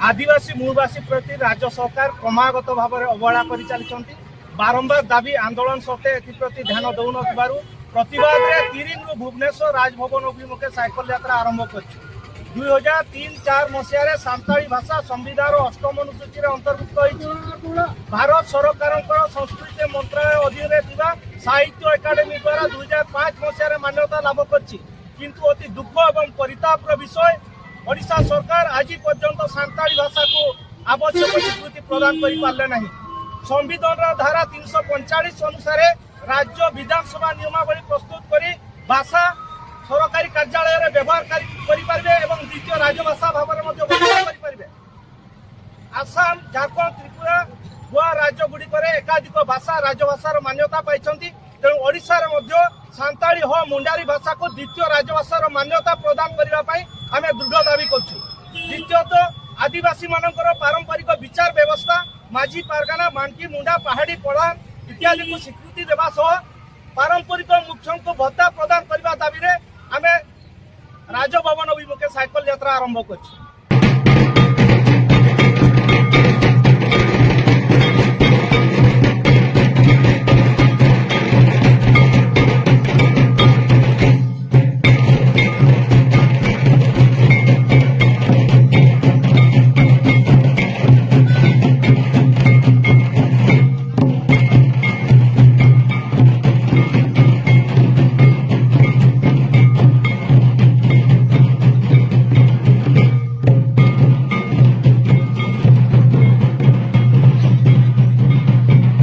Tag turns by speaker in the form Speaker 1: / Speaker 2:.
Speaker 1: ଆଦିବାସୀ ମୂଳବାସୀ ପ୍ରତି ରାଜ୍ୟ ସରକାର କ୍ରମାଗତ ଭାବରେ ଅବହେଳା କରି ଚାଲିଛନ୍ତି। ବାରମ୍ବାର ଦାବି ଆନ୍ଦୋଳନ ସତ୍ତ୍ୱେ ଏଥିପ୍ରତି ଧ୍ୟାନ ଦେଉନଥିବାରୁ ପ୍ରତିବାଦରେ ତିରିଂରୁ ଭୁବନେଶ୍ୱର ରାଜଭବନ ଅଭିମୁଖେ ସାଇକେଲ ଯାତ୍ରା ଆରମ୍ଭ କରିଛୁ। 2003-4 ମସିହାରେ ସାନ୍ତାଳୀ ଭାଷା ସମ୍ବିଧାନର ଅଷ୍ଟମ ଅନୁସୂଚୀରେ ଅନ୍ତର୍ଭୁକ୍ତ ହୋଇଛି। ଭାରତ ସରକାରଙ୍କର ସଂସ୍କୃତି ମନ୍ତ୍ରାଳୟ ଅଧୀନରେ ଥିବା ସାହିତ୍ୟ ଏକାଡେମୀ ଦ୍ୱାରା 2005 ମସିହାରେ ମାନ୍ୟତା ଲାଭ କରିଛି। କିନ୍ତୁ ଅତି ଦୁଃଖ ଏବଂ ପରିତାପର ବିଷୟ, ଓଡ଼ିଶା ସରକାର ଆଜି ପର୍ଯ୍ୟନ୍ତ ସାନ୍ତାଳୀ ଭାଷାକୁ ଆବଶ୍ୟକ ସ୍ୱୀକୃତି ପ୍ରଦାନ କରିପାରିଲେ ନାହିଁ। ସମ୍ବିଧାନର ଧାରା 345 ଅନୁସାରେ ରାଜ୍ୟ ବିଧାନସଭା ନିୟମାବଳୀ ପ୍ରସ୍ତୁତ କରି ଭାଷା ସରକାରୀ କାର୍ଯ୍ୟାଳୟରେ ବ୍ୟବହାର କରିପାରିବେ ଏବଂ ଦ୍ୱିତୀୟ ରାଜଭାଷା ଭାବରେ ମଧ୍ୟ ବ୍ୟବହାର କରିପାରିବେ। ଆସାମ, ଝାଡ଼ଖଣ୍ଡ, ତ୍ରିପୁରା, ଗୋଆ ରାଜ୍ୟ ଗୁଡ଼ିକରେ ଏକାଧିକ ଭାଷା ରାଜଭାଷାର ମାନ୍ୟତା ପାଇଛନ୍ତି। ତେଣୁ ଓଡ଼ିଶାରେ ମଧ୍ୟ ସାନ୍ତାଳୀ ହୋ ମୁଣ୍ଡାରୀ ଭାଷାକୁ ଦ୍ୱିତୀୟ ରାଜଭାଷାର ମାନ୍ୟତା ପ୍ରଦାନ କରିବା ପାଇଁ ଆମେ ଦୃଢ଼ ଦାବି କରୁଛୁ। ଦ୍ୱିତୀୟତଃ, ଆଦିବାସୀମାନଙ୍କର ପାରମ୍ପରିକ ବିଚାର ବ୍ୟବସ୍ଥା ମାଝି, ପାରଗାନା, ମାନକି, ମୁଣ୍ଡା, ପାହାଡ଼ି, ପଢ଼ା ଇତ୍ୟାଦିକୁ ସ୍ୱୀକୃତି ଦେବା ସହ ପାରମ୍ପରିକ ମୁଖ୍ୟଙ୍କୁ ଭତ୍ତା ପ୍ରଦାନ କରିବା ଦାବିରେ ଆମେ ରାଜଭବନ ଅଭିମୁଖେ ସାଇକେଲ ଯାତ୍ରା ଆରମ୍ଭ କରିଛୁ।